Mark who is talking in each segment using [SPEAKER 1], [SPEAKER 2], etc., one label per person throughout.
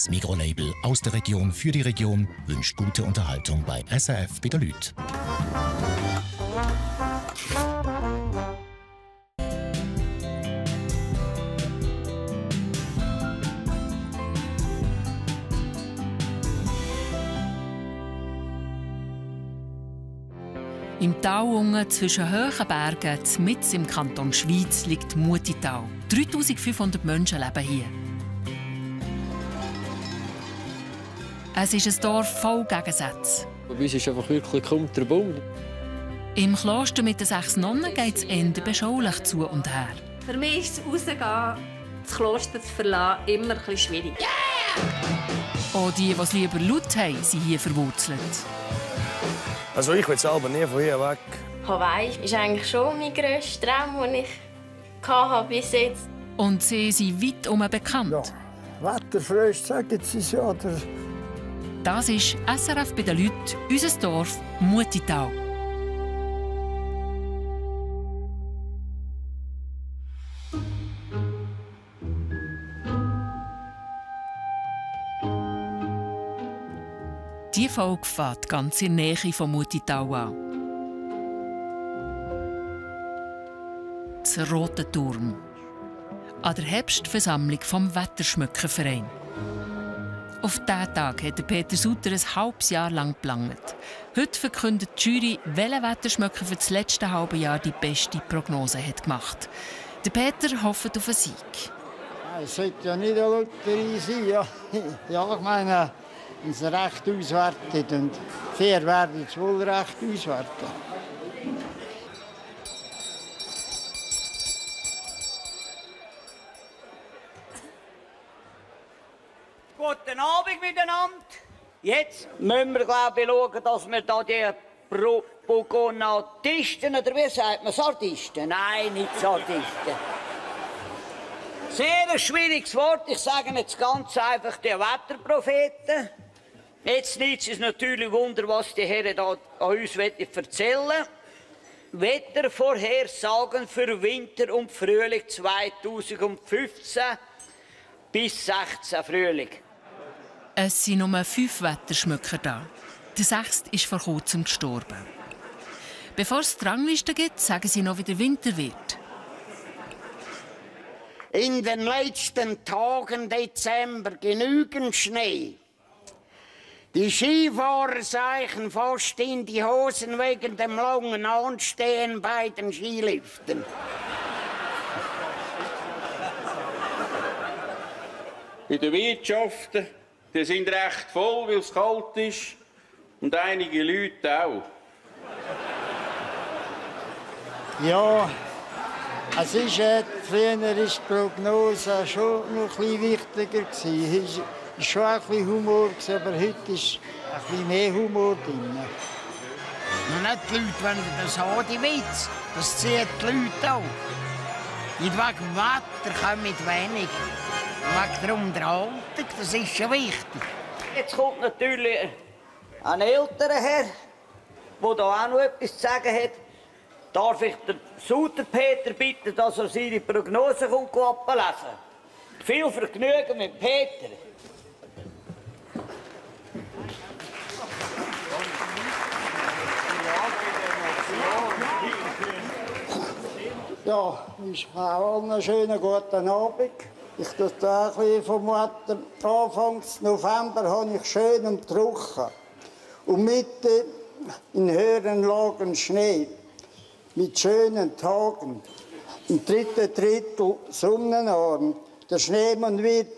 [SPEAKER 1] Das Migros-Label aus der Region für die Region wünscht gute Unterhaltung bei SRF bei den Leuten.
[SPEAKER 2] Im Tal unten zwischen hohen Bergen, mitten im Kanton Schwyz, liegt Mutital. 3500 Menschen leben hier. Es ist ein Dorf voll Gegensätze.
[SPEAKER 3] Bei uns ist einfach wirklich kunterbunt.
[SPEAKER 2] Im Kloster mit den 6 Nonnen geht es eher beschaulich zu und her.
[SPEAKER 4] Für mich ist das Rausgehen, das Kloster zu verlassen, immer ein bisschen schwierig.
[SPEAKER 2] Yeah! Auch die es lieber laut haben, sind hier verwurzelt.
[SPEAKER 5] Also ich will selber nie von hier weg.
[SPEAKER 6] Hawaii ist eigentlich schon mein grösster Traum, den ich bis jetzt.
[SPEAKER 2] Und sie sind weit bekannt.
[SPEAKER 7] Ja, wetterfröst, sagen sie es ja.
[SPEAKER 2] Das ist SRF bei den Leuten, unser Dorf Mutital. Die Folge fährt ganz in der Nähe von Mutital an. Das Rote Turm. An der Herbstversammlung vom Wetterschmückerverein. Auf diesen Tag hat Peter Sutter ein halbes Jahr lang geplant. Heute verkündet die Jury, welcher Wetterschmöcker für das letzte halbe Jahr die beste Prognose hat gemacht. Der Peter hofft auf einen Sieg.
[SPEAKER 7] Es sollte ja nicht eine Lotterie sein. Ja, ich meine, wenn es recht auswertet und fair werden es wohl recht auswerten.
[SPEAKER 8] Guten Abend miteinander. Jetzt müssen wir, glaube ich, schauen, dass wir da die Pogonatisten, oder wie sagt man, Sardisten? Nein, nicht Sardisten. Sehr ein schwieriges Wort. Ich sage jetzt ganz einfach die Wetterpropheten. Jetzt nimmt es natürlich Wunder, was die Herren da an uns erzählen wollen. Wettervorhersagen für Winter und Frühling 2015 bis 16 Frühling.
[SPEAKER 2] Es sind nur 5 Wetterschmöcker da. Der 6. ist vor kurzem gestorben. Bevor es die Rangliste gibt, sagen sie noch, wie der Winter wird.
[SPEAKER 9] In den letzten Tagen Dezember genügend Schnee. Die Skifahrer seichen fast in die Hosen wegen dem langen Anstehen bei den Skiliften.
[SPEAKER 10] In den Wirtschaften, die sind recht voll, weil es kalt ist. Und einige Leute auch.
[SPEAKER 7] Ja, es ist früher ist die Prognose schon noch ein bisschen wichtiger gewesen. Es war schon ein bisschen Humor, aber heute ist ein bisschen mehr Humor drin.
[SPEAKER 9] Noch nicht die Leute wollen das haben, die Witz. Das zieht die Leute auch. Nicht wegen dem Wetter kommen wenig. Wegen der Unterhaltung, das ist schon wichtig.
[SPEAKER 8] Jetzt kommt natürlich ein älterer Herr, der da auch noch etwas zu sagen hat. Darf ich den Sutter Peter bitten, dass er seine Prognose ablesen? Viel Vergnügen mit Peter.
[SPEAKER 7] Ja, ich wünsche auch einen schönen guten Abend. Ich tue da ein bisschen vom Wetter. Anfang November habe ich schön und trocken. Und mitten in höheren Lagen Schnee. Mit schönen Tagen. Im 3. Drittel Sonnenabend. Der Schneemann wird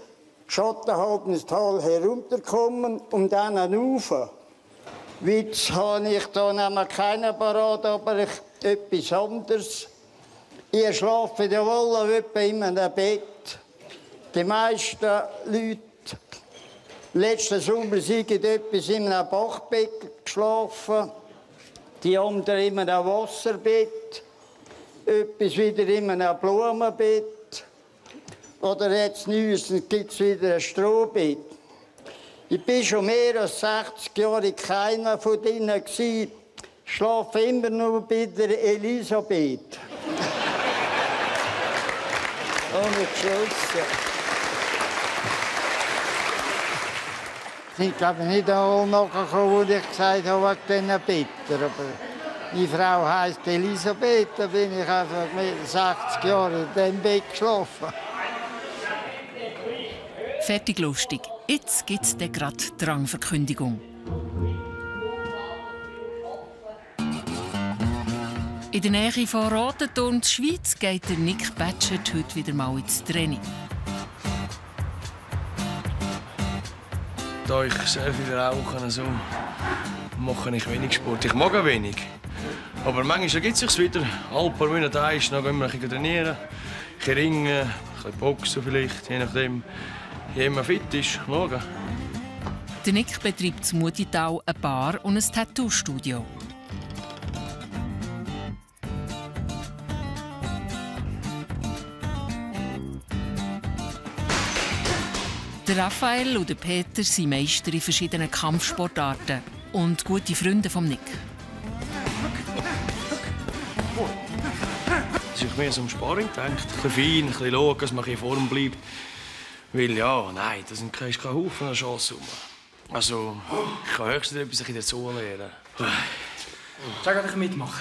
[SPEAKER 7] schattenhalb ins Tal herunterkommen und dann rauf. Witz habe ich da nämlich keinen parat, aber etwas anderes. Ich schlafe ja wohl etwa in einem Bett. Die meisten Leute, letzten Sommer sind etwas in einem Bachbett geschlafen. Die anderen in einem Wasserbett. Etwas wieder in einem Blumenbett. Oder jetzt neuestens gibt es wieder ein Strohbett. Ich war schon mehr als 60 Jahre keiner von ihnen. Ich schlafe immer nur bei der Elisabeth. Ohne Geschlossen. Ich glaube nicht einmal nachgekommen, wo ich gesagt habe, wegen diesen Betten. Aber meine Frau heisst Elisabeth, da bin ich einfach mit 60 Jahren in diesem Bett geschlafen.
[SPEAKER 2] Fertig lustig. Jetzt gibt es gerade die Rangverkündigung. In der Nähe von Rotenturm, Schweiz, geht der Nick Batschert heute wieder mal ins Training.
[SPEAKER 5] Da ich sehr viel rauche, so mache ich wenig Sport. Ich mag auch wenig. Aber manchmal ergibt es sich wieder. Alle paar Monate dann gehen wir ein bisschen trainieren. Ein bisschen ringen, ein bisschen boxen vielleicht, je nachdem, wie immer fit ist. Schauen.
[SPEAKER 2] Der Nick betreibt in Mutital eine Bar und ein Tattoo-Studio. Der Raphael und der Peter sind Meister in verschiedenen Kampfsportarten und gute Freunde vom Nick.
[SPEAKER 5] Es ist mehr so um Sparring gedacht. Ein bisschen fein, ein bisschen schauen, dass man in Form bleibt. Weil ja, nein, das ist kein Haufen an Chancen. Also, ich kann höchstens etwas dazu lernen.
[SPEAKER 11] Sag, ich mitmachen.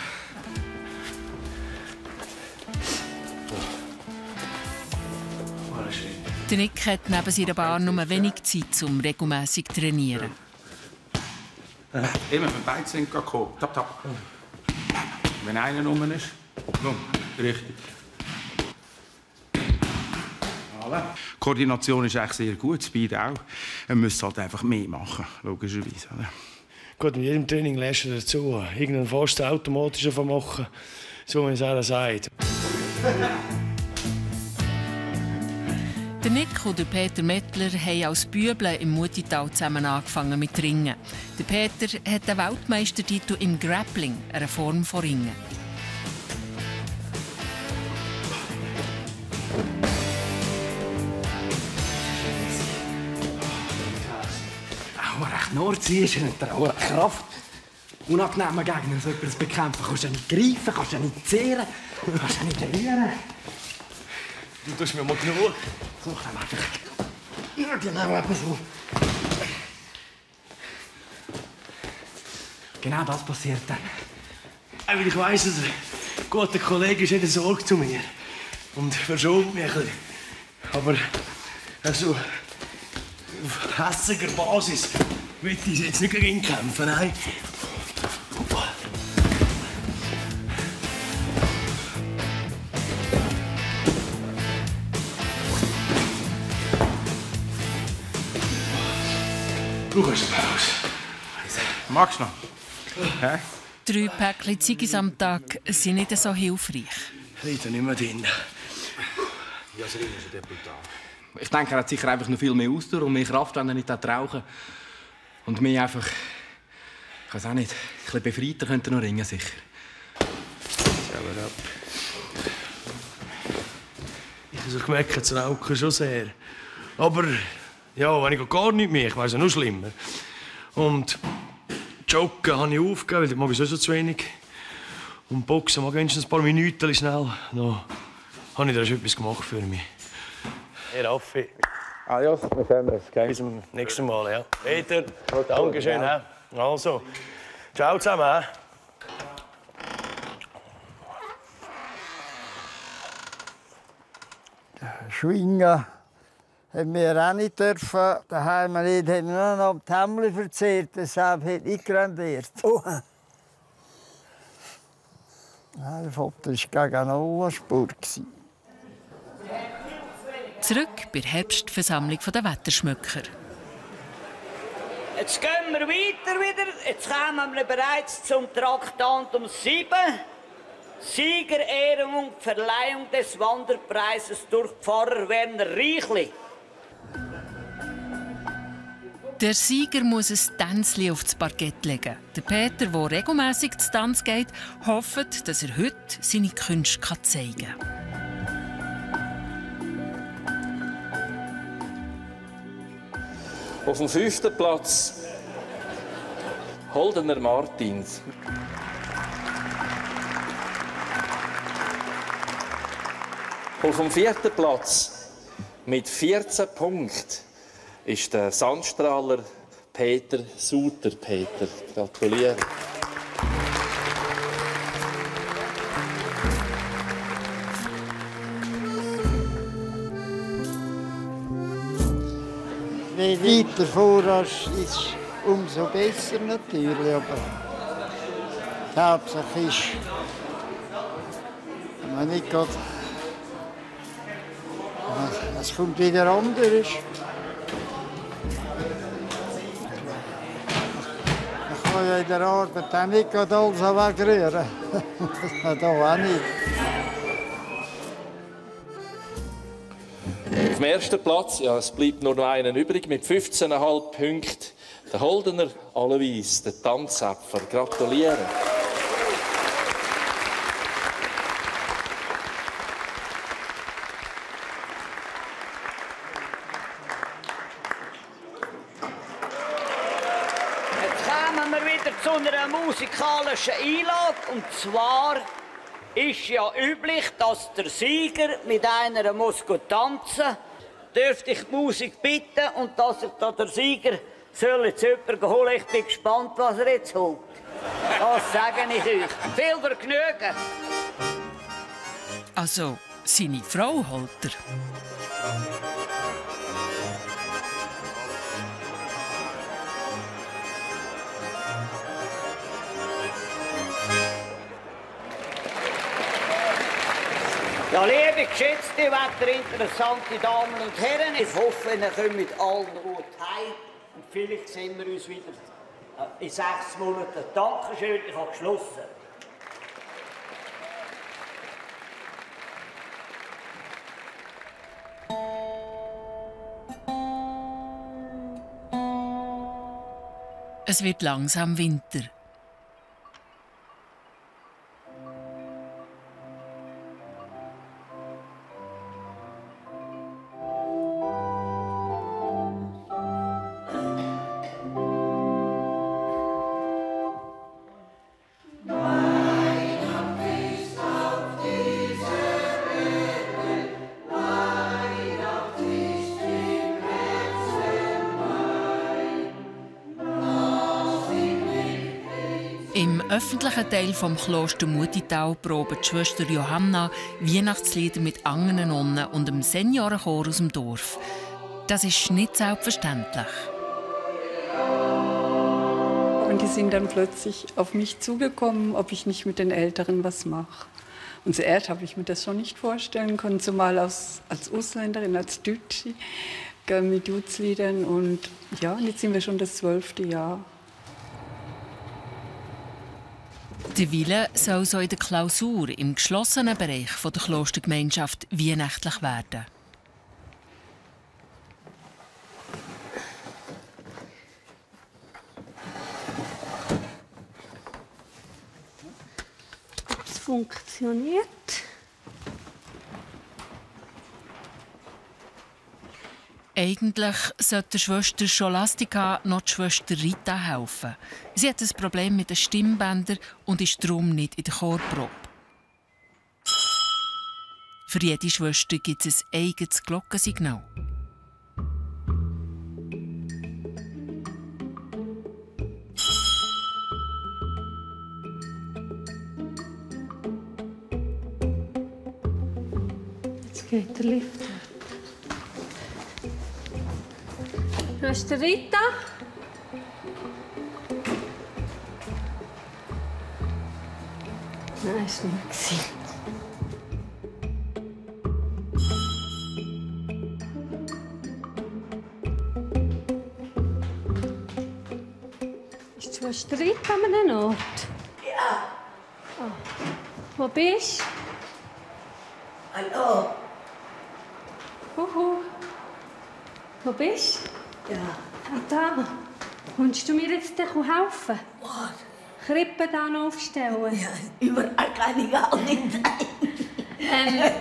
[SPEAKER 2] Der Nick hat neben seiner Bar nur wenig Zeit, um regelmässig zu trainieren.
[SPEAKER 11] Immer, wenn beide sind gekommen. Tap, tap. Wenn einer rum ist, komm, richtig. Koordination ist eigentlich sehr gut, Speed auch. Er müsste halt einfach mehr machen, logischerweise.
[SPEAKER 5] Gut, mit jedem Training lernst du dazu. Irgendeinen fast automatisch machen, so wie es einer sagt.
[SPEAKER 2] Der Nick und der Peter Mettler haben als Büble im Mutital zusammen angefangen mit Ringen. Der Peter hat den Weltmeistertitel im Grappling, einer Form von Ringen.
[SPEAKER 11] Recht Nordsee ist eine Kraft. Unangenehmer Gegner, so etwas bekämpfen. Kannst du nicht greifen, kannst du nicht zehren, kannst du nicht verlieren.
[SPEAKER 5] Du tust mir mal genug.
[SPEAKER 11] So, dann einfach. Ja, genau, etwa so. Genau das passiert dann.
[SPEAKER 5] Weil ich weiss, dass ein guter Kollege ist, hat eine Sorge zu mir. Und verschont mich ein bisschen. Aber also, auf hässiger Basis will ich jetzt nicht gegen ihn kämpfen, nein. Du kannst Pause.
[SPEAKER 11] Magst du noch? Hä?
[SPEAKER 2] 3 Päckchen Ziggis am Tag sind nicht so hilfreich.
[SPEAKER 5] Liegt nicht mehr drin.
[SPEAKER 11] Ja, das Ringen ist brutal. Ich denke, er hat sicher einfach noch viel mehr Ausdauer und mehr Kraft, wenn er nicht rauchen. Und mehr einfach, ich weiß auch nicht, ein bisschen befreiter könnte er noch ringen, sicher.
[SPEAKER 5] Aber ab. Ich habe so gemerkt, das Rauchen schon sehr. Aber ja, wenn ich gar nicht mehr, ich weiss ja noch schlimmer. Und Joggen habe ich aufgegeben, weil das mag ich sowieso zu wenig. Und Boxen mag ich wenigstens ein paar Minuten schnell. Da habe ich da schon etwas gemacht für mich. Hey Raffi. Adios, wir sehen uns. Bis zum nächsten Mal. Ja. Peter, danke schön. Ja. Also, ciao zusammen.
[SPEAKER 7] Schwingen haben wir auch nicht dürfen. Daheim nicht, haben wir noch die Hemmli verzehrt, deshalb hat ich grandiert. Oh. Der Vater war gegen eine Ullenspur.
[SPEAKER 2] Zurück bei der Herbstversammlung der Wetterschmöcker.
[SPEAKER 8] Jetzt gehen wir weiter wieder. Jetzt kommen wir bereits zum Traktandum 7. Siegerehrung und Verleihung des Wanderpreises durch Pfarrer Werner Reichli.
[SPEAKER 2] Der Sieger muss ein Tänzchen auf das Parkett legen. Der Peter, der regelmässig zu Tanz geht, hofft, dass er heute seine Künste zeigen kann.
[SPEAKER 3] Auf dem 5. Platz Holdener Martins. Auf dem 4. Platz mit 14 Punkten ist der Sandstrahler Peter Suter. Peter, gratuliere.
[SPEAKER 7] Je weiter vorrascht, ist umso besser natürlich. Aber die Hauptsache ist, wenn man nicht geht, es kommt wieder anderes. Ich kann ja in der Arbeit auch nicht alles wegrühren. Da auch nicht.
[SPEAKER 3] Auf dem ersten Platz, ja, es bleibt nur noch einen übrig, mit 15,5 Punkten. Der Holdener Alois, der Tanzäpfer. Gratuliere.
[SPEAKER 8] Jetzt kommen wir wieder zu einer musikalischen Einlage. Und zwar ist ja üblich, dass der Sieger mit einer muss tanzen. Dürfte ich die Musik bitten und dass ich da der Sieger soll jetzt jemanden holen. Ich bin gespannt, was er jetzt holt. Das sage ich euch. Viel Vergnügen.
[SPEAKER 2] Also, seine Frau holt er.
[SPEAKER 8] Ja, liebe geschätzte, interessante Damen und Herren, ich hoffe, ihr kommt mit allen gut heim. Und vielleicht sehen wir uns wieder in 6 Monaten. Dankeschön, ich habe geschlossen.
[SPEAKER 2] Es wird langsam Winter. Im öffentlichen Teil vom Kloster Mutitau proben die Schwester Johanna Weihnachtslieder mit anderen Nonnen und einem Seniorenchor aus dem Dorf. Das ist nicht selbstverständlich.
[SPEAKER 12] Und die sind dann plötzlich auf mich zugekommen, ob ich nicht mit den Älteren was mache. Und zuerst habe ich mir das schon nicht vorstellen können, zumal als Ausländerin, als Deutsche, mit Jutzliedern. Und ja, jetzt sind wir schon das 12. Jahr.
[SPEAKER 2] Der Wille soll so in der Klausur im geschlossenen Bereich der Klostergemeinschaft weihnachtlich werden.
[SPEAKER 4] Es funktioniert.
[SPEAKER 2] Eigentlich sollte der Schwester Scholastika noch die Schwester Rita helfen. Sie hat ein Problem mit den Stimmbändern und ist darum nicht in der Chorprobe. Für jede Schwester gibt es ein eigenes Glockensignal.
[SPEAKER 4] Jetzt geht der Lift. Schwester Rita? Nein, ist nicht. Ist die Schwester Rita an einem Ort?
[SPEAKER 13] Ja.
[SPEAKER 4] Oh. Wo bist du?
[SPEAKER 13] Hallo.
[SPEAKER 4] Huhu. Wo bist du?
[SPEAKER 13] Ja.
[SPEAKER 4] Ah, da. Kannst du mir jetzt helfen?
[SPEAKER 13] Was?
[SPEAKER 4] Krippe da noch aufstellen?
[SPEAKER 13] Ja, überall kann ich auch nicht sein.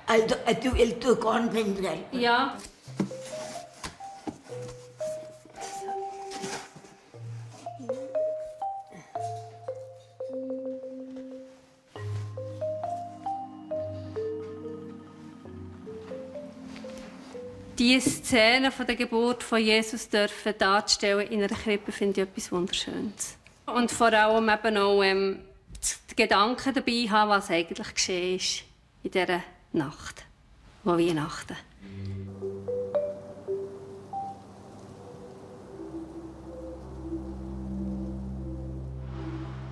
[SPEAKER 13] Also, du willst du Kornbinden helfen?
[SPEAKER 4] Ja. diese Szene von der Geburt von Jesus dürfen darzustellen in einer Krippe, finde ich etwas Wunderschönes. Und vor allem eben auch die Gedanken dabei haben, was eigentlich geschehen ist in dieser Nacht, wo Weihnachten.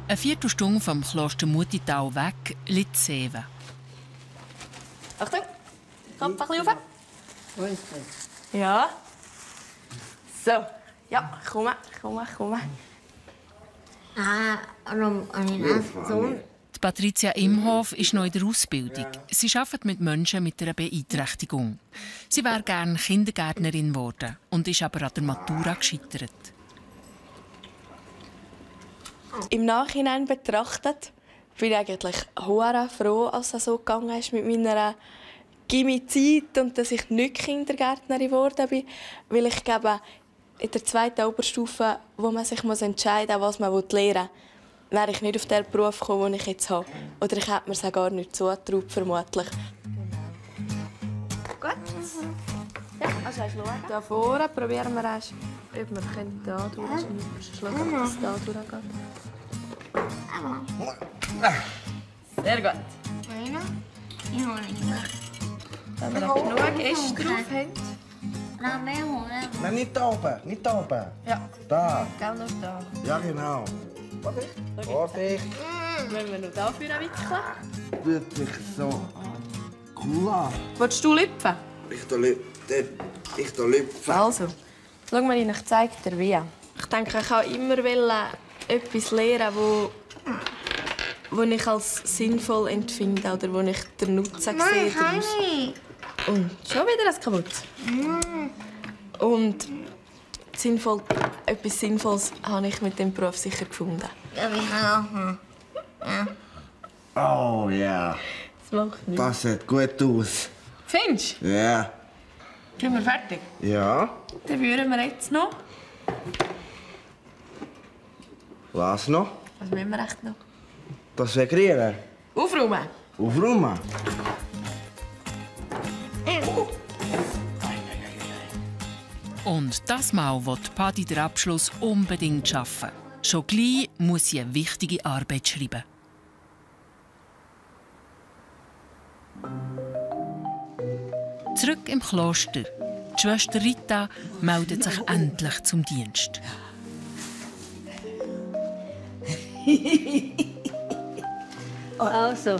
[SPEAKER 2] Eine Viertelstunde vom Kloster Mutital weg liegt Seewen.
[SPEAKER 6] Achtung, kommt ein bisschen rauf. Ja. So, ja, komm.
[SPEAKER 2] Die Patricia Imhof ist noch in der Ausbildung. Sie arbeitet mit Menschen mit einer Beeinträchtigung. Sie wäre gerne Kindergärtnerin geworden und ist aber an der Matura gescheitert.
[SPEAKER 6] Im Nachhinein betrachtet bin ich eigentlich sehr froh, als es so gegangen ist mit meiner Gimmi-Zeit und dass ich nicht Kindergärtnerin geworden bin. Weil ich glaube, in der zweiten Oberstufe, wo man sich entscheiden muss, was man lernen will, wäre ich nicht auf den Beruf gekommen, den ich jetzt habe. Oder ich hätte mir es auch gar nicht zugetraut, vermutlich. Gut. Ja, also hier vorne probieren wir erst, ob wir hier durchschneiden. Schauen, ob es hier durchgeht. Sehr gut. Wenn wir noch genug Äste drauf haben.
[SPEAKER 14] Nein, nicht da oben.
[SPEAKER 6] Ja.
[SPEAKER 14] Da.
[SPEAKER 6] Gell, noch da.
[SPEAKER 14] Ja, genau. Vorsicht.
[SPEAKER 6] Wenn wir noch dafür wickeln.
[SPEAKER 14] Tut sich so cool an.
[SPEAKER 6] Willst du lüpfen?
[SPEAKER 14] Ich lüpfen.
[SPEAKER 6] Also, schau mal, ich zeige dir wie. Ich denke, ich wollte immer etwas lernen, wo ich als sinnvoll empfinde oder wo ich den Nutzen sehe. Und schon wieder das kaputt. Und etwas Sinnvolles habe ich mit dem Beruf sicher gefunden.
[SPEAKER 13] Ja, ich auch. Ja.
[SPEAKER 14] Oh ja.
[SPEAKER 6] Das macht nichts.
[SPEAKER 14] Das sieht gut aus.
[SPEAKER 6] Findest du?
[SPEAKER 14] Ja.
[SPEAKER 6] Sind wir fertig?
[SPEAKER 14] Ja.
[SPEAKER 6] Dann rühren wir jetzt noch.
[SPEAKER 14] Was noch?
[SPEAKER 6] Was müssen wir echt noch?
[SPEAKER 14] Das Segrieren.
[SPEAKER 6] Aufräumen.
[SPEAKER 14] Aufräumen.
[SPEAKER 2] Und das Mal will Padi den Abschluss unbedingt schaffen. Schon gleich muss sie eine wichtige Arbeit schreiben. Zurück im Kloster. Die Schwester Rita meldet sich endlich zum Dienst.
[SPEAKER 4] Also.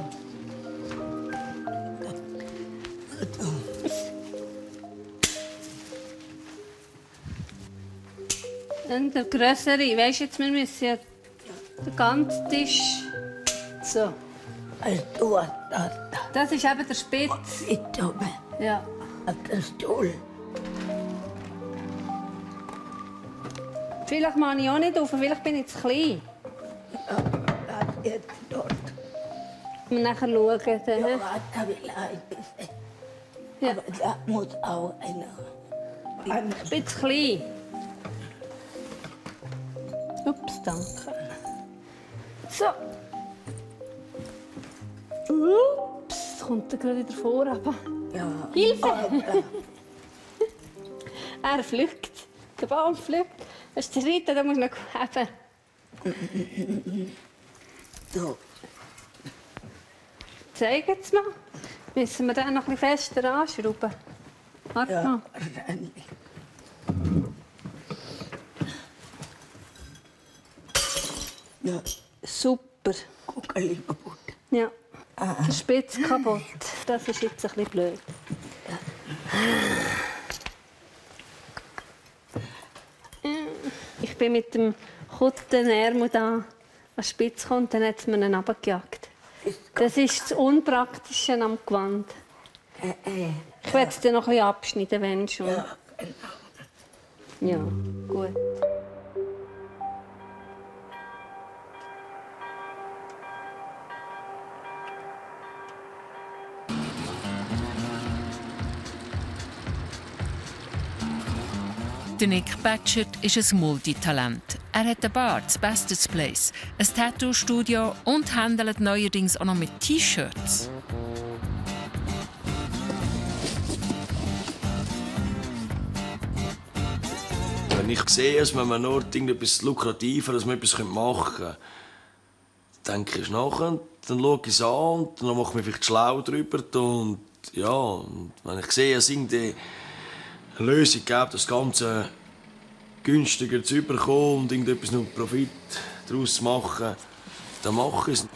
[SPEAKER 4] Und der grössere, weisst jetzt, wir müssen ja den ganzen Tisch. So. Das ist eben der Spitz. Ja.
[SPEAKER 13] Der Stuhl.
[SPEAKER 4] Vielleicht mache ich auch nicht auf, vielleicht bin ich zu klein.
[SPEAKER 13] Jetzt dort.
[SPEAKER 4] Und nachher schauen. Dann.
[SPEAKER 13] Ja, warte, wie leid ist. Ja. Aber da muss auch einer.
[SPEAKER 4] Ich bin zu klein. Ups, danke. So. Ups, kommt er gerade wieder vor. Aber...
[SPEAKER 13] Ja.
[SPEAKER 4] Hilfe! Er fliegt. Der Baum fliegt. Das ist der Rita, da muss noch heben.
[SPEAKER 13] So.
[SPEAKER 4] Zeigen Sie mal. Müssen wir den noch ein bisschen fester anschrauben? Warte mal.
[SPEAKER 13] Ja.
[SPEAKER 4] Super.
[SPEAKER 13] Guckeli kaputt.
[SPEAKER 4] Ja. Der Spitz kaputt. Das ist jetzt ein bisschen blöd. Ich bin mit dem Kuttenärmel da, was spitz kommt, dann hat es mir ihn runtergejagt. Das ist das Unpraktische am Gewand. Ich werde es dann noch ein bisschen abschneiden, wenn schon.
[SPEAKER 13] Ja, genau.
[SPEAKER 4] Ja, gut.
[SPEAKER 2] Der Nick Batchert ist ein Multitalent. Er hat eine Bar, das Bestest Place, ein Tattoo-Studio und handelt neuerdings auch noch mit T-Shirts.
[SPEAKER 5] wenn ich sehe, dass man an einem Ort etwas lukrativer, dass man etwas machen könnte, denke ich nachher, dann schaue ich es an und dann mache ich mich vielleicht schlau darüber. Und ja, und wenn ich sehe, dass es irgendwie eine Lösung gibt, das Ganze günstiger zu bekommen und irgendetwas noch Profit daraus zu machen, dann mache ich es.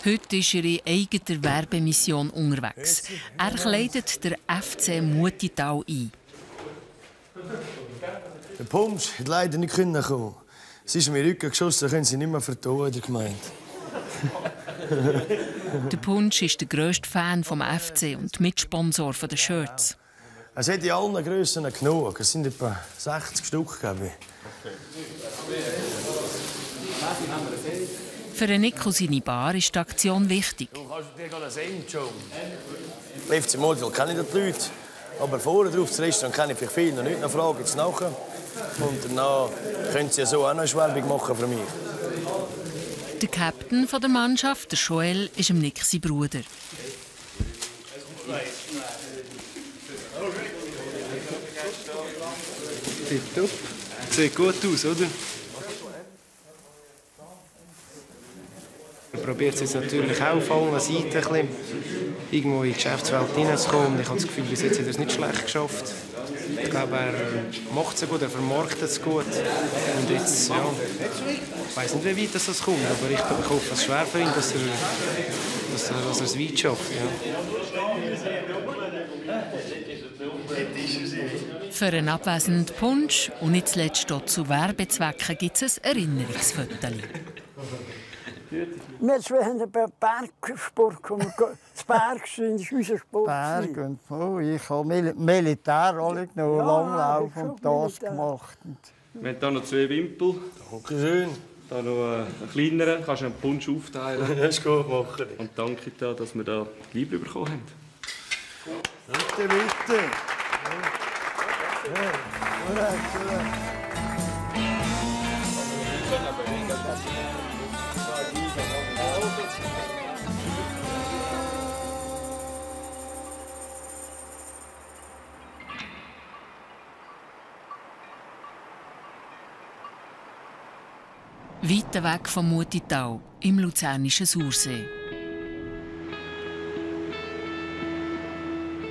[SPEAKER 2] Heute ist er in eigener Werbemission unterwegs. Er kleidet der FC Mutital ein.
[SPEAKER 5] Der Pumps hat leider nicht kommen. Sie ist mir Rücken geschossen, können sie nicht mehr vertrauen in der Gemeinde.
[SPEAKER 2] Der Punsch ist der grösste Fan vom FC und Mitsponsor der Shirts.
[SPEAKER 5] Es hat in allen Grössen genug. Es sind etwa 60 Stück, glaube ich.
[SPEAKER 2] Für Nico seine Bar ist die Aktion wichtig.
[SPEAKER 5] Du kannst dir gerade sehen, Joe. FC Mutital kenne ich die Leute. Aber vorne drauf das Restaurant kenne ich vielleicht viele noch nicht. Dann frage ich es nachher. Und danach können sie ja so auch noch eine Werbung machen für mich.
[SPEAKER 2] Der Captain der Mannschaft, der Joel, ist Nick sein Bruder.
[SPEAKER 15] Tipptopp. Sieht gut aus, oder? Man probiert es jetzt natürlich auch auf allen Seiten irgendwo in die Geschäftswelt hineinzukommen. Ich habe das Gefühl, bis jetzt hat er es nicht schlecht geschafft. Ich glaube, er macht es gut, er vermarktet es gut. Und jetzt, ja, ich weiss nicht, wie weit das kommt, aber ich hoffe es schwer für ihn, dass er es weit schafft. Ja.
[SPEAKER 2] Für einen abwesenden Punsch und nicht zuletzt auch zu Werbezwecken gibt es ein Erinnerungsfoto.
[SPEAKER 16] Wir zwei haben einen Bergsport gemacht. Das Bergstehen ist unser Sport.
[SPEAKER 17] Berg und ich habe Militär alle noch Langlauf und das gemacht.
[SPEAKER 15] Wir haben hier noch 2 Wimpel.
[SPEAKER 5] Dankeschön.
[SPEAKER 15] Hier noch einen kleineren. Kannst du einen Punsch aufteilen?
[SPEAKER 5] Das ist gut machen.
[SPEAKER 15] Und danke dir, dass wir hier die Liebe bekommen haben.
[SPEAKER 17] Bitte, bitte.
[SPEAKER 2] Weit weg vom Mutital, im luzernischen Sursee.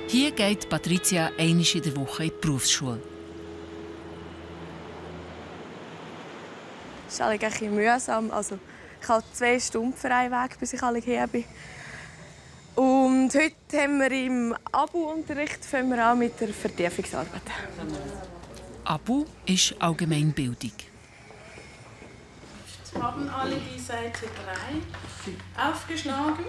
[SPEAKER 2] Hier geht Patricia einmal in der Woche in die Berufsschule.
[SPEAKER 6] Es ist ein bisschen mühsam. Also, ich habe 2 Stunden für einen Weg, bis ich hier bin. Und heute haben wir im ABU-Unterricht an mit der Vertiefungsarbeit.
[SPEAKER 2] ABU ist Allgemeinbildung.
[SPEAKER 18] Haben alle die Seite 3 aufgeschlagen.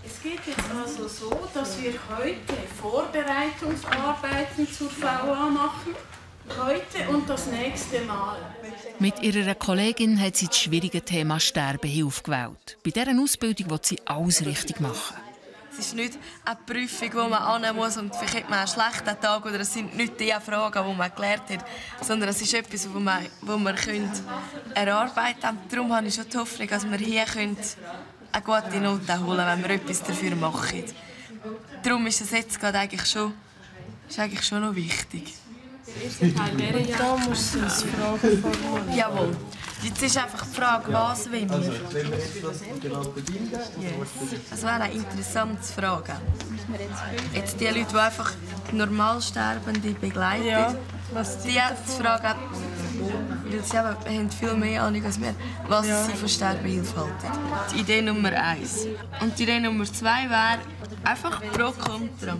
[SPEAKER 18] Es geht jetzt also so, dass wir heute Vorbereitungsarbeiten zur VA machen. Heute und das nächste Mal.
[SPEAKER 2] Mit ihrer Kollegin hat sie das schwierige Thema Sterben aufgewählt. Bei dieser Ausbildung will sie alles richtig machen.
[SPEAKER 6] Es ist nicht eine Prüfung, die man annehmen muss und vielleicht hat man einen schlechten Tag oder es sind nicht die Fragen, die man gelernt hat, sondern es ist etwas, das wir erarbeiten können. Darum habe ich schon die Hoffnung, dass wir hier eine gute Note holen können, wenn wir etwas dafür machen. Darum ist es jetzt gerade eigentlich schon noch wichtig.
[SPEAKER 18] Da muss es Fragen formulieren.
[SPEAKER 6] Jawohl. Jetzt ist einfach die Frage, was wollen wir? Das wäre eine interessante Frage. Jetzt die Leute, die einfach Normalsterbende begleiten,
[SPEAKER 18] Ja,
[SPEAKER 6] die fragen, weil sie haben viel mehr Ahnung als wir, was sie von Sterbehilfe halten. Die Idee Nummer 1. Und die Idee Nummer 2 wäre einfach pro Kontra.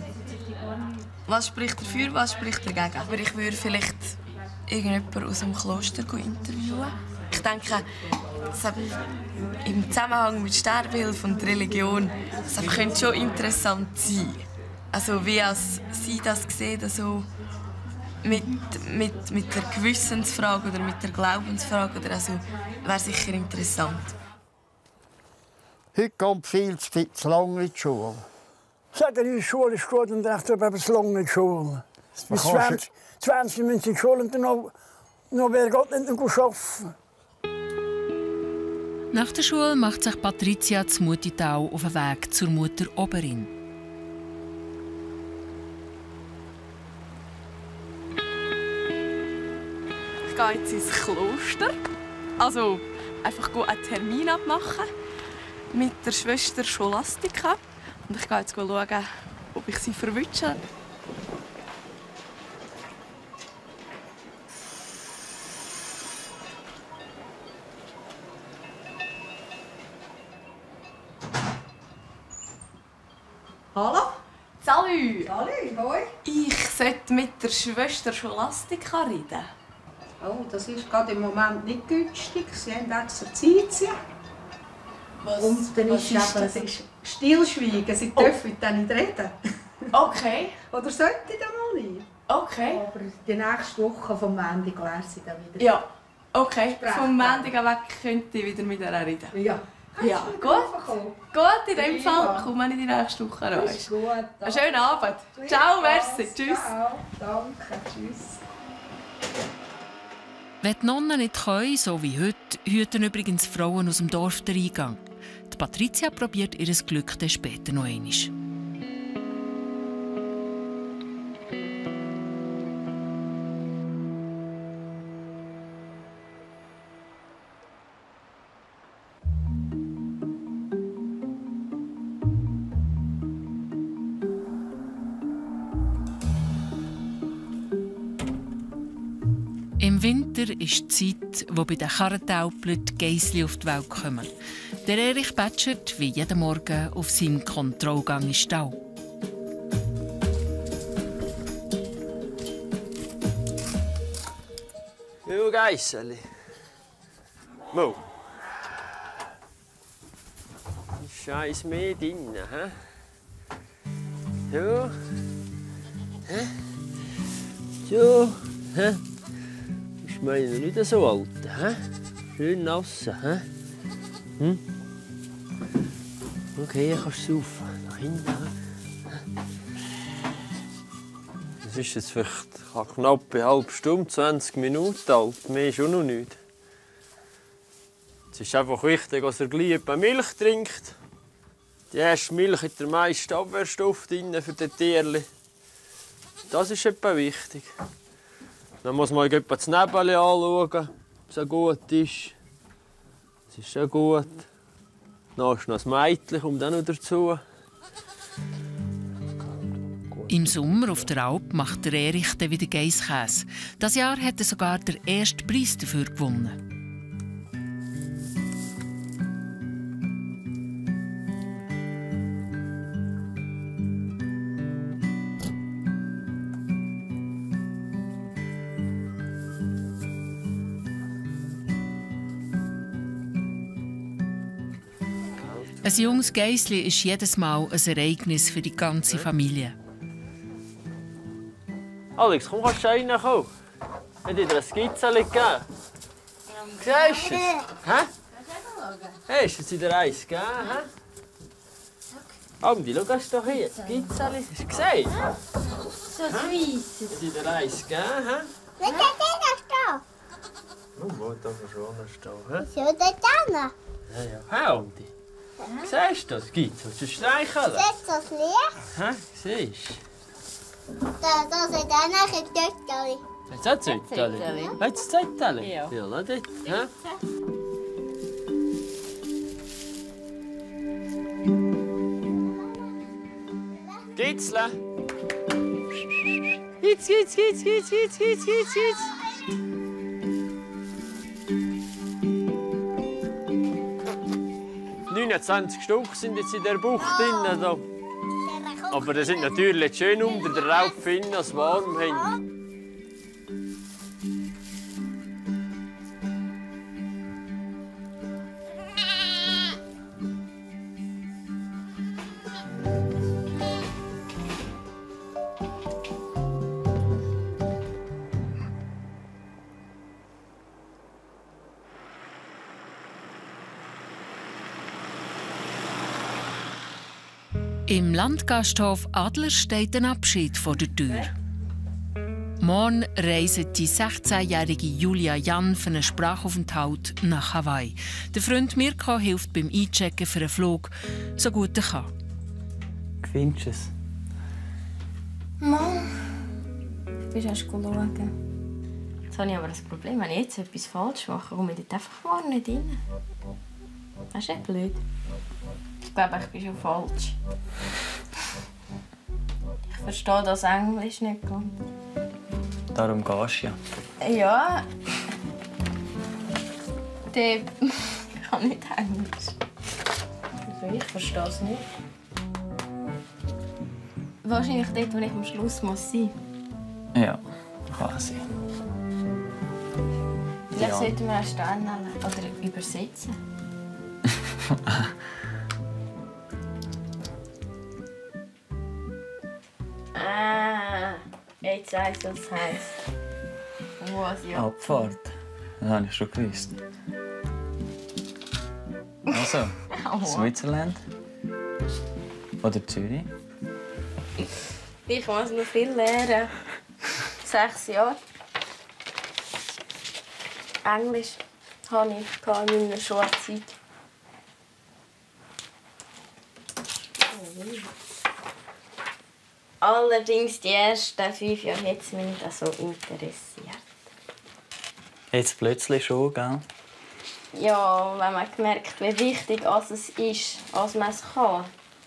[SPEAKER 6] Was spricht dafür, was spricht dagegen? Aber ich würde vielleicht irgendjemanden aus dem Kloster interviewen. Ich denke, im Zusammenhang mit Sterbehilfe und Religion, das könnte schon interessant sein. Also wie sie das sehen, also mit der Gewissensfrage oder mit der Glaubensfrage, oder also, wäre sicher interessant.
[SPEAKER 17] Heute kommt viel zu lange in die Schule.
[SPEAKER 16] Sagt er, die Schule ist gut und recht aber es lange in die Schule. Bis 20 Minuten in die Schule und dann noch wäre Gott nicht arbeiten.
[SPEAKER 2] Nach der Schule macht sich Patricia zu Mutital auf den Weg zur Mutter Oberin.
[SPEAKER 19] Ich gehe jetzt ins Kloster. Also einfach einen Termin abmachen mit der Schwester Scholastika. Und ich gehe jetzt schauen, ob ich sie verwünsche. Hallo? Salut!
[SPEAKER 20] Salut, hoi.
[SPEAKER 19] Ich sollte mit der Schwester Scholastika reden.
[SPEAKER 20] Oh, das ist gerade im Moment nicht günstig. Sie haben extra Zeit. Und dann ist es Stillschweigen. Sie dürfen dann nicht reden.
[SPEAKER 19] Okay.
[SPEAKER 20] Oder sollte ich dann mal nicht?
[SPEAKER 19] Okay.
[SPEAKER 20] Aber die nächste Woche vom Montag wäre sie dann wieder.
[SPEAKER 19] Ja, okay. Vom Montag weg könnte ich wieder mit ihr reden.
[SPEAKER 20] Ja.
[SPEAKER 19] Ja, gut. Gut, in dem Fall komme ich die nächste Woche rein.
[SPEAKER 20] Ist gut.
[SPEAKER 19] Einen schönen Abend. Ciao, merci. Tschüss.
[SPEAKER 20] Ciao, danke, tschüss.
[SPEAKER 2] Wenn die Nonnen nicht können, so wie heute, hüten übrigens Frauen aus dem Dorf den Eingang. Die Patricia probiert ihr Glück dann später noch einmal. Im Winter ist die Zeit, wo bei den Karrentaupeln die Geissli auf die Welt kommen. Der Erich plätschert wie jeden Morgen auf seinem Kontrollgang in den Stall.
[SPEAKER 21] Ja, Geisseli. Mo. Scheiß mehr drin, hä? Ja. Hä? So. Hä? Ich meine nicht so alt, hä? Schön nass, hä? Hm? Okay, kannst du rauf. Nach hinten. Das ist jetzt vielleicht knapp eine halbe Stunde, 20 Minuten alt. Mehr ist auch noch nicht. Es ist einfach wichtig, dass er gleich etwa Milch trinkt. Die erste Milch hat den meisten Abwehrstoff drin für die Tierchen. Das ist etwa wichtig. Dann muss man etwa das Nebel anschauen, ob es gut ist. Es ist schon gut. Dann ist noch das Mädchen, kommt auch noch dazu.
[SPEAKER 2] Im Sommer auf der Alp macht der Erich dann wieder Geisskäse. Dieses Jahr hat er sogar den ersten Preis dafür gewonnen. Ein junges Geissli ist jedes Mal ein Ereignis für die ganze Familie.
[SPEAKER 21] Alex, komm, kannst du reinkommen? Hat dir eine Skizze gegeben? Siehst du es? Hä? Hast du dir eins gegeben? Andi, schau, hast du doch hier. Skizze. Hast du gesehen?
[SPEAKER 22] So weiss.
[SPEAKER 21] Hat dir eins gegeben?
[SPEAKER 22] Wer hat denn da?
[SPEAKER 21] Oh, wo darf er schon stehen?
[SPEAKER 22] Wieso denn da?
[SPEAKER 21] Ja, Andi. Siehst du das? Gibt's? Willst du streicheln?
[SPEAKER 22] Siehst du das Licht?
[SPEAKER 21] Hä? Siehst du?
[SPEAKER 22] Da sind auch noch ein Tötterchen.
[SPEAKER 21] Hat es auch Zettel? Hat es Zettel? Ja. Ja, lass dort. Hä? Gitzle! Gitz! 29 Stück sind jetzt in der Bucht drin. Da. Aber die sind natürlich schön unter der Raupe drin, als warm haben.
[SPEAKER 2] Im Landgasthof Adler steht ein Abschied vor der Tür. Morgen reist die 16-jährige Julia Jan für einen Sprachaufenthalt nach Hawaii. Der Freund Mirko hilft beim Einchecken für einen Flug, so gut er kann.
[SPEAKER 21] Findest du es?
[SPEAKER 22] Mann, du bist erst schauen.
[SPEAKER 1] Jetzt habe ich aber das Problem, wenn ich jetzt etwas falsch mache, komme ich dort einfach gar nicht rein. Das ist echt blöd. Ich glaube, ich bin schon falsch. Ich verstehe das Englisch nicht ganz.
[SPEAKER 10] Darum gehst du ja.
[SPEAKER 1] Ja. Der kann nicht Englisch. Also ich verstehe es nicht. Wahrscheinlich dort, wo ich am Schluss sein muss.
[SPEAKER 10] Ja, kann sein.
[SPEAKER 1] Vielleicht sollten wir auch stehen oder übersetzen. Jetzt weiss ich, was es heisst. Was, ja.
[SPEAKER 10] Abfahrt. Das habe ich schon gewusst. Also, Switzerland oder Zürich?
[SPEAKER 1] Ich muss noch viel lernen. 6 Jahre. Englisch hatte ich in meiner Schulzeit. Allerdings die ersten 5 Jahre hat es mich nicht so interessiert.
[SPEAKER 10] Jetzt plötzlich schon, gell?
[SPEAKER 1] Ja, wenn man gemerkt, wie wichtig es ist, als man es kann.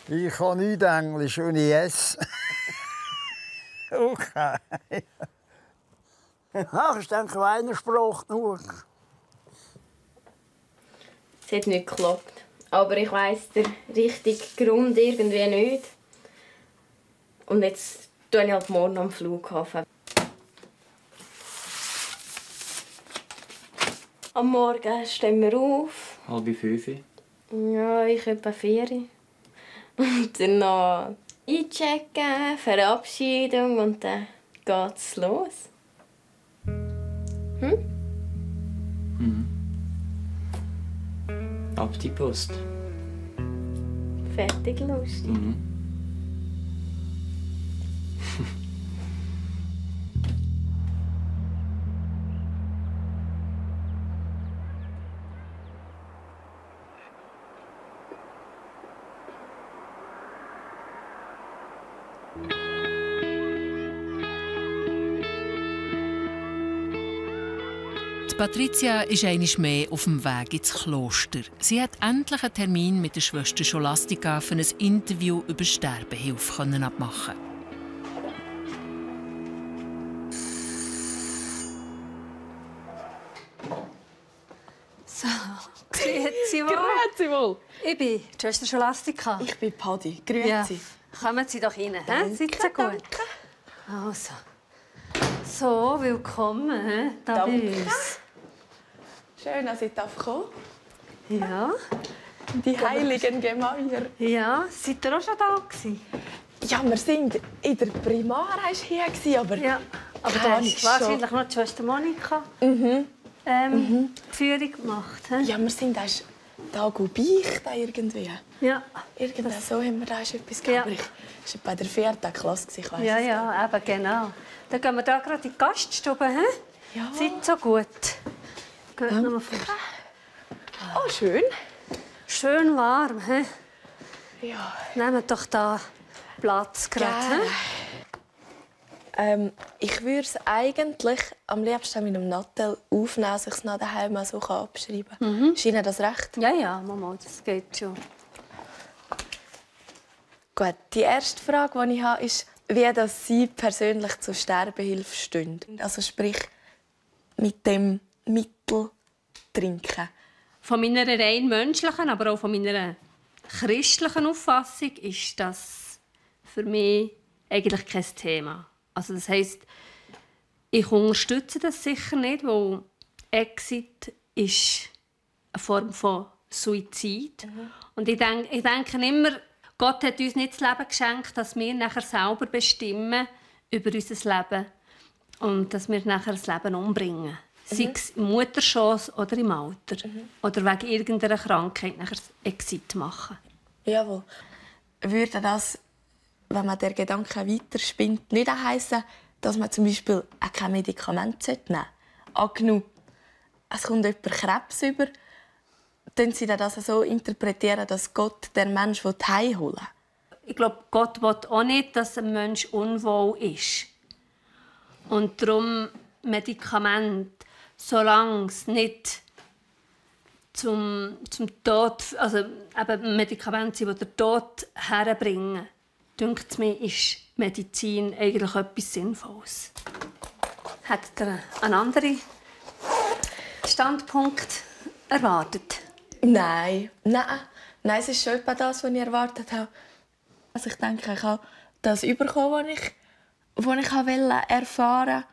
[SPEAKER 17] Ich kann nicht Englisch und yes. Okay. Ach, ich denke, einer Sprache nur.
[SPEAKER 1] Es hat nicht geklappt. Aber ich weiss den richtigen Grund irgendwie nicht. Und jetzt tue ich halt morgen am Flughafen. Am Morgen stehen wir auf.
[SPEAKER 10] 4:30.
[SPEAKER 1] Ja, ich etwa 4. Und dann noch einchecken, Verabschiedung und dann geht's los.
[SPEAKER 10] Ab die Post.
[SPEAKER 1] Fertig, lustig.
[SPEAKER 2] Patricia ist einmal mehr auf dem Weg ins Kloster. Sie hat endlich einen Termin mit der Schwester Scholastika für ein Interview über Sterbehilfe abmachen.
[SPEAKER 4] So, grüezi wohl.
[SPEAKER 19] Grüezi wohl.
[SPEAKER 4] Ich bin die Schwester Scholastika.
[SPEAKER 19] Ich bin Paddy. Grüezi.
[SPEAKER 4] Ja. Kommen Sie doch rein. Seid ihr gut?
[SPEAKER 19] Danke.
[SPEAKER 4] Also. So, willkommen da bei uns.
[SPEAKER 19] Schön, dass ich kommen darf.
[SPEAKER 4] Ja.
[SPEAKER 19] Die heiligen Gemäuer.
[SPEAKER 4] Ja, seid ihr auch schon da gewesen?
[SPEAKER 19] Ja, wir sind in der Primar hier, aber...
[SPEAKER 4] Ja, aber da hast wahrscheinlich noch die Schwester Monika die Führung gemacht. He?
[SPEAKER 19] Ja, wir sind erst Tag und Beichte irgendwie.
[SPEAKER 4] Ja.
[SPEAKER 19] Irgendwie so haben wir da etwas gehabt. Ja. Aber ich war bei der 4. Klasse, ich weiss
[SPEAKER 4] ja, ja, eben genau. Dann gehen wir da gerade in die Gaststube. He?
[SPEAKER 19] Ja.
[SPEAKER 4] Seid so gut. Geht nochmal vor.
[SPEAKER 19] Oh, schön.
[SPEAKER 4] Schön warm. He?
[SPEAKER 19] Ja.
[SPEAKER 4] Nehmt doch da Platz gerade.
[SPEAKER 6] Ich würde es eigentlich am liebsten mit einem Nattel aufnehmen, dass ich es nach daheim so abschreiben kann. Ist Ihnen das recht?
[SPEAKER 4] Ja, ja, Mama, das geht schon.
[SPEAKER 6] Gut, die erste Frage, die ich habe, ist, wie das Sie persönlich zur Sterbehilfe stehen. Also sprich, mit dem Mittel trinken.
[SPEAKER 4] Von meiner rein menschlichen, aber auch von meiner christlichen Auffassung ist das für mich eigentlich kein Thema. Also das heisst, ich unterstütze das sicher nicht, weil Exit ist eine Form von Suizid. Und ich denke immer, Gott hat uns nicht das Leben geschenkt, dass wir nachher selber bestimmen über unser Leben und dass wir nachher das Leben umbringen. Sei es im Mutterschoss oder im Alter. Oder wegen irgendeiner Krankheit nachher das Exit machen.
[SPEAKER 6] Jawohl. Würde das, wenn man den Gedanken weiterspinnt, nicht heissen, dass man zum Beispiel auch kein Medikament nehmen sollte? Angenommen, es kommt jemand Krebs über, dann sie das so interpretieren, dass Gott den Menschen heimholen will?
[SPEAKER 4] Ich glaube, Gott will auch nicht, dass ein Mensch unwohl ist. Und darum Medikamente, solange es nicht zum Tod, also eben Medikamente sind, die den Tod herbringen, denkt mir, ist Medizin eigentlich etwas Sinnvolles. Hat ihr einen anderen Standpunkt erwartet?
[SPEAKER 6] Nein, es ist schon etwa das, was ich erwartet habe. Also ich denke, ich habe das bekommen, was ich erfahren wollte.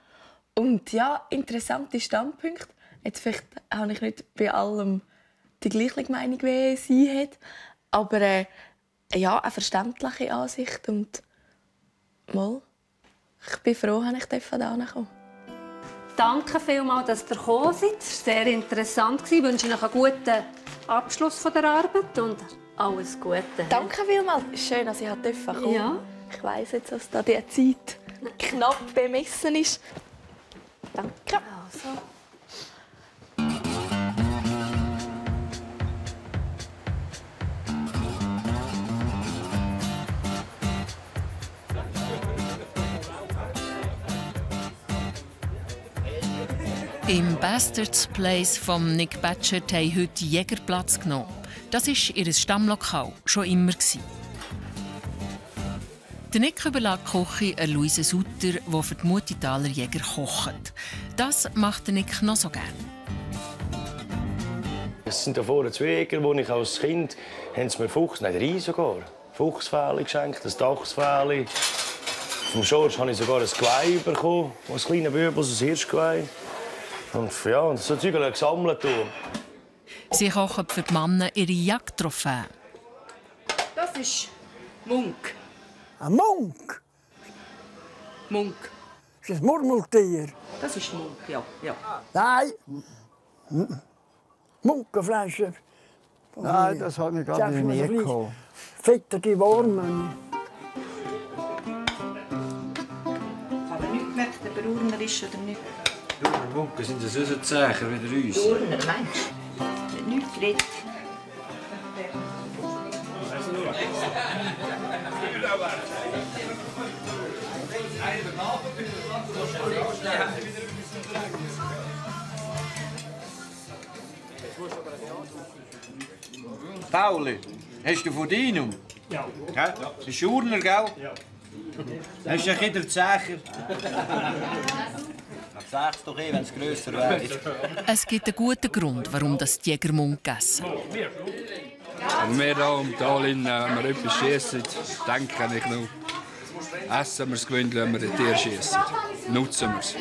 [SPEAKER 6] Und ja, interessante Standpunkte. Jetzt vielleicht habe ich nicht bei allem die gleiche Meinung, wie sie hat. Aber ja, eine verständliche Ansicht. Und mal, ich bin froh, dass ich hierher kommen.
[SPEAKER 4] Danke vielmals, dass ihr gekommen seid. Es war sehr interessant. Ich wünsche euch einen guten Abschluss der Arbeit und alles Gute.
[SPEAKER 6] Danke vielmals. Schön, dass ich kommen durfte.
[SPEAKER 4] Ja.
[SPEAKER 6] Ich weiss jetzt, dass da die Zeit knapp bemessen ist. Danke.
[SPEAKER 4] Also.
[SPEAKER 2] Im Bastards Place von Nick Batchert haben heute Jäger Platz genommen. Das war ihr Stammlokal, schon immer. Der Nick überlässt die Küche Luise Sutter, die für die Mutitaler Jäger kocht. Das macht der Nick noch so gerne.
[SPEAKER 5] Es sind da vorne 2 Jäger, wo ich als Kind haben sie mir Fuchsfähle geschenkt, ein Dachsfähle. Vom George habe ich sogar ein Geweih bekommen, ein kleines Bübel, ein Hirschgeweih. Und ja, so Zeug gesammelt.
[SPEAKER 2] Sie kochen für die Männer ihre Jagdtrophäen.
[SPEAKER 20] Das ist Munk.
[SPEAKER 16] Ein Munk?
[SPEAKER 20] Munk.
[SPEAKER 16] Ist das ein Murmeltier?
[SPEAKER 20] Das ist Munk, ja.
[SPEAKER 16] Nein. Munkenfleisch.
[SPEAKER 17] Nein, das habe ich gar nicht gehabt.
[SPEAKER 16] Fettige Wormen.
[SPEAKER 20] Aber nicht gemerkt, ob er Urner ist oder nicht.
[SPEAKER 9] Die Munken sind so zäher wie uns.
[SPEAKER 20] Urner, meinst du? Nicht geredet.
[SPEAKER 9] Pauli, hast du von Dinum?
[SPEAKER 11] Ja.
[SPEAKER 9] Das ist Urner, gell?
[SPEAKER 11] Ja.
[SPEAKER 9] Hast du ein bisschen Zecher?
[SPEAKER 23] Sag's doch wenn es grösser wäre.
[SPEAKER 2] Es gibt einen guten Grund, warum das die Jäger Munk essen.
[SPEAKER 24] Und wir hier im Tal, wenn wir etwas schiessen, denke ich noch, essen wir es gewöhnlich, wenn wir ein Tier schiessen. Nutzen wir es.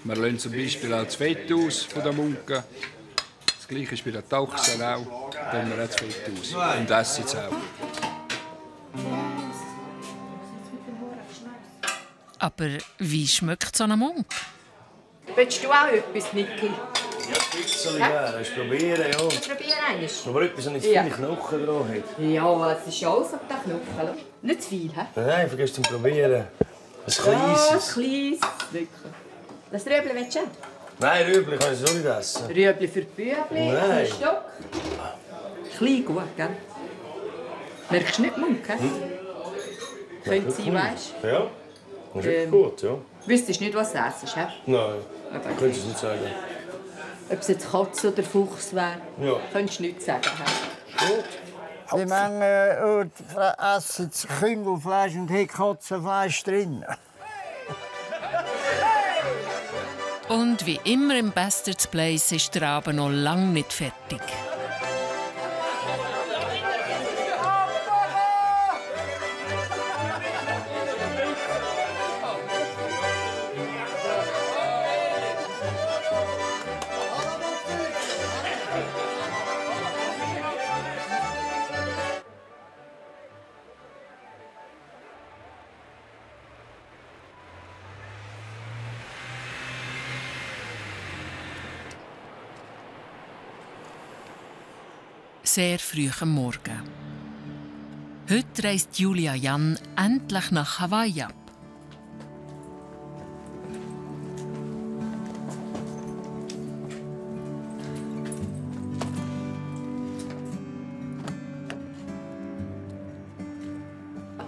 [SPEAKER 24] Wir lassen zum Beispiel auch das Fett aus von den Munken. Das Gleiche ist bei den Tauchseln auch. Da lassen wir auch das Fett aus und essen es auch.
[SPEAKER 2] Aber wie schmeckt so ein Munk?
[SPEAKER 20] Willst du auch etwas, Niki?
[SPEAKER 5] Ja, ein bisschen gerne. Willst du probieren, ja?
[SPEAKER 20] Probier eines.
[SPEAKER 5] Aber etwas, das nicht viele Knochen dran hat.
[SPEAKER 20] Ja, es ist alles auf den Knochen. Nicht zu viel, hä?
[SPEAKER 5] Nein, vergiss zum Probieren. Ein kleines.
[SPEAKER 20] Ja, ein kleines. Das Rüebli willst du?
[SPEAKER 5] Nein, Rüebli kann ich so nicht essen.
[SPEAKER 20] Rüebli für die Bübli,
[SPEAKER 5] Nein.
[SPEAKER 20] ein Stock. Klein gut, gell? Merkst du nicht, Munk, hä? Könnte sein, weißt du?
[SPEAKER 5] Ja, das ist wirklich gut, ja.
[SPEAKER 20] Wüsstest du nicht, was du essst, hä?
[SPEAKER 5] Nein, könntest du nicht sagen.
[SPEAKER 20] Ob es jetzt Katze oder Fuchs wäre,
[SPEAKER 5] Ja.
[SPEAKER 20] könntest du nicht sagen, hä?
[SPEAKER 17] Gut. Die Menge essen Kündelfleisch und haben Katzenfleisch drin.
[SPEAKER 2] Und wie immer im Bastards Place ist der Abend noch lange nicht fertig. Sehr früh am Morgen. Heute reist Julia Jan endlich nach Hawaii ab.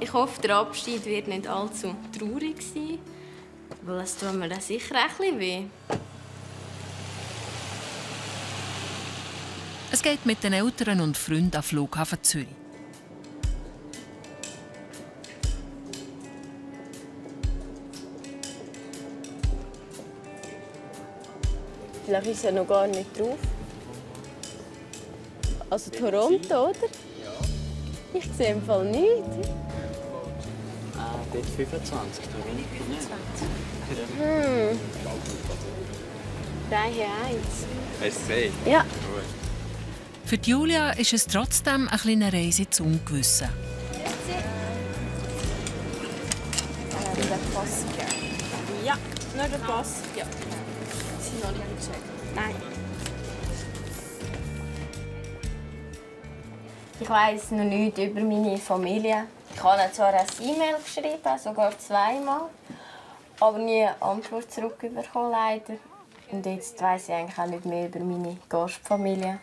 [SPEAKER 1] Ich hoffe, der Abschied wird nicht allzu traurig sein, Weil es tut mir dann sicher ein bisschen weh.
[SPEAKER 2] Es geht mit den Eltern und Freunden am Flughafen Zürich.
[SPEAKER 1] Vielleicht ist er noch gar nicht drauf. Also Toronto, oder? Ich sehe im Fall nichts.
[SPEAKER 10] Dort 25, Toronto nicht.
[SPEAKER 1] 3 hier 1.
[SPEAKER 10] Hast du es gesehen?
[SPEAKER 1] Ja.
[SPEAKER 2] Für Julia ist es trotzdem eine kleine Reise ins Ungewisse.
[SPEAKER 1] Der Pass. Ja, nur der Pass. Ja. Sie sind noch nicht gecheckt. Nein. Ich weiss noch nichts über meine Familie. Ich habe ihnen zwar eine E-Mail geschrieben, sogar 2-mal, aber nie eine Antwort zurückbekommen, leider. Und jetzt weiss ich eigentlich auch nicht mehr über meine Gastfamilie.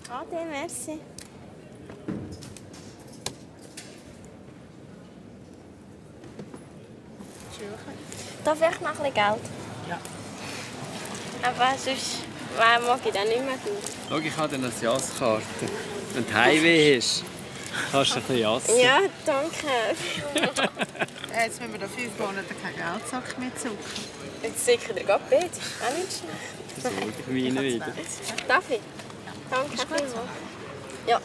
[SPEAKER 1] Ade, merci. Darf ich noch ein bisschen Geld?
[SPEAKER 10] Ja.
[SPEAKER 1] Aber sonst mag ich dann nicht mehr gut.
[SPEAKER 10] Schau, ich habe eine Jaskarte. Wenn du Heimweh hast, kannst du ein bisschen jassen.
[SPEAKER 1] Ja, danke.
[SPEAKER 20] Jetzt müssen wir da 5 Monate keinen Geldsack mehr zucken.
[SPEAKER 1] Jetzt sicher der Gott bitte. Auch nicht schlecht.
[SPEAKER 10] Das hole ich mich wieder.
[SPEAKER 1] Darf ich? Danke vielmals. Ja.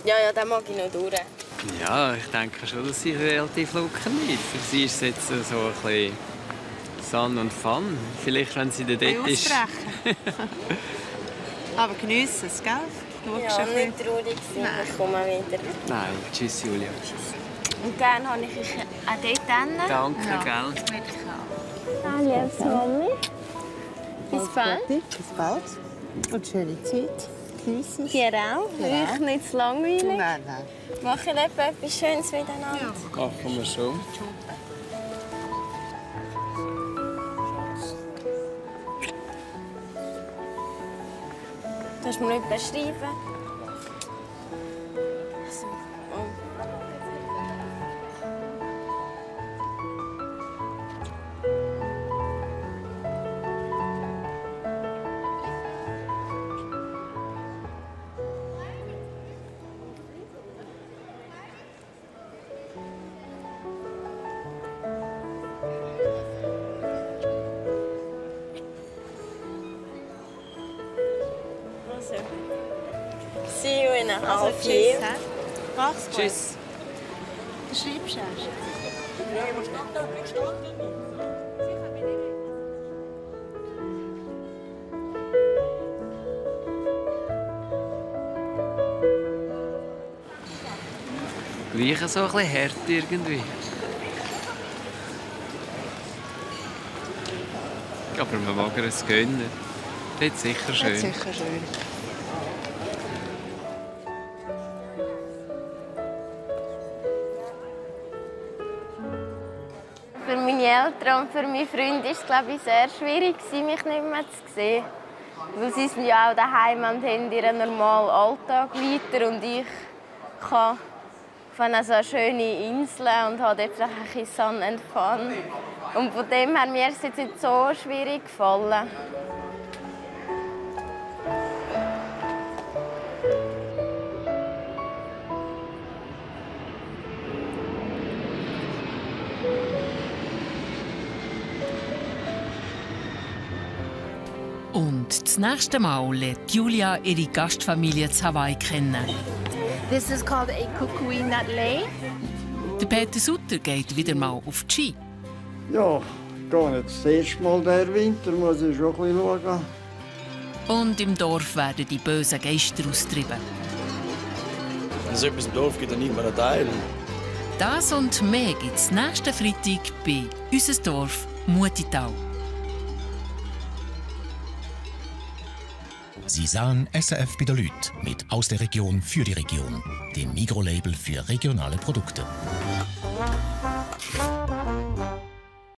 [SPEAKER 1] Ja, den mag ich noch durch.
[SPEAKER 10] Ja, ich denke schon, dass sie relativ locker nicht. Für sie ist es jetzt so ein bisschen Sun und Fun. Vielleicht, wenn sie dort ist.
[SPEAKER 20] Aber geniessen es, gell?
[SPEAKER 1] Ja, nicht traurig sein, ich komme wieder.
[SPEAKER 10] Nein, tschüss Julia.
[SPEAKER 1] Und gerne habe ich euch auch dort hin.
[SPEAKER 10] Danke,
[SPEAKER 20] ja.
[SPEAKER 10] gell?
[SPEAKER 1] Hallo, Mami. Bis bald.
[SPEAKER 20] Bis bald. Und schöne Zeit. Geniessen.
[SPEAKER 1] Dir auch.
[SPEAKER 20] Ja.
[SPEAKER 1] Ich nicht zu langweilig.
[SPEAKER 20] Nein.
[SPEAKER 1] Machen etwas Schönes miteinander.
[SPEAKER 20] Ja.
[SPEAKER 10] Machen wir schon.
[SPEAKER 1] Kannst du mir nicht beschreiben? Also, see you in a half year.
[SPEAKER 20] Mach's gut.
[SPEAKER 10] Tschüss.
[SPEAKER 20] Du schreibst erst.
[SPEAKER 10] Gleich so ein bisschen hart irgendwie. Aber man mag ihr es gönnen. Das ist sicher schön.
[SPEAKER 20] Das ist sicher schön.
[SPEAKER 1] Für meine Eltern und für meine Freunde war es, glaube ich, sehr schwierig, mich nicht mehr zu sehen. Weil sie sind ja auch daheim und haben ihren normalen Alltag weiter. Und ich kann von so schöne Inseln und habe dort ein bisschen Sun and Fun. Und von dem her mir ist es jetzt nicht so schwierig gefallen.
[SPEAKER 2] Und das nächste Mal lernt Julia ihre Gastfamilie zu Hawaii kennen.
[SPEAKER 3] This is called a Kuku'i Nut Lei.
[SPEAKER 2] Der Peter Sutter geht wieder mal auf die Ski.
[SPEAKER 17] Ja, ich gehe jetzt das erste Mal diesen Winter, muss ich schon ein bisschen schauen.
[SPEAKER 2] Und im Dorf werden die bösen Geister austrieben.
[SPEAKER 5] Wenn es etwas im Dorf gibt, dann nimmt man einen Teil.
[SPEAKER 2] Das und mehr gibt es nächsten Freitag bei «Unser Dorf Mutital».
[SPEAKER 7] Sie sahen SRF bei den Leuten mit «Aus der Region für die Region», dem Mikrolabel für regionale Produkte.